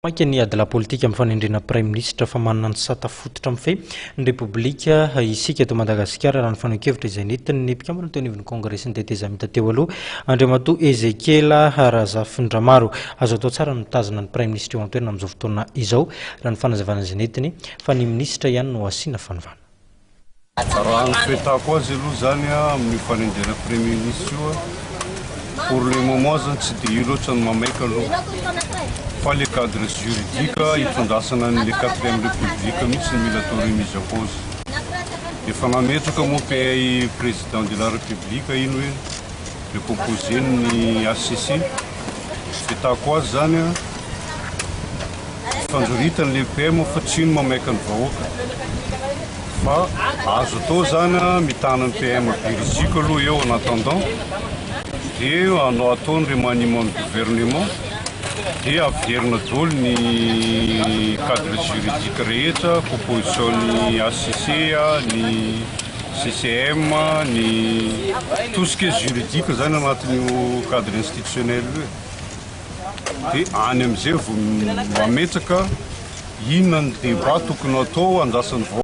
Maika ny adilahy politika amin'ny fanendrena praiminisitra fa manana ny sata fototra mifehy ny Repoblika isika eto Madagasikara, raha ny fanehoan-kevitra izay nentin'ny mpikambana teo anivon'ny Kongresin'ny tetezamita teo aloha, Andriamatoa Ezekiela Razafindramaro. Azo atao tsara ny mitazona ny praiminisitra eo an-toerana amin'izao fotoana izao, raha ny fanazavana izay nentiny, fa ny minisitra ihany no asiana fanovana. Raha ny fahitako azy aloha zany amin'io fanendrena premier ministre io, pour le moment zany tsy dia io loatra no mamaika aloha fa le cadre juridique hitondrasana an'le quatrième république mihitsy no mila atao remise en cause. Efa nametraka moa PI président de la république iny hoe recomposer ny HCC. Fahitako azy zany, Fandroritana le PM fa tsy io no mamaika ny vahoaka fa azo atao zany mitana ny PM Beriziky aloha eo en attendant de anao atao ny remaniement ny gouvernement de averina daholo ny cadre juridique rehetra, composition ny HCC, ny CCM, ny tout ce qui est juridique zany anatin'io cadre institutionnel io e. Dia any amin'izay vao mametraka inona ny débat tokony hatao andrasan'ny vahoaka.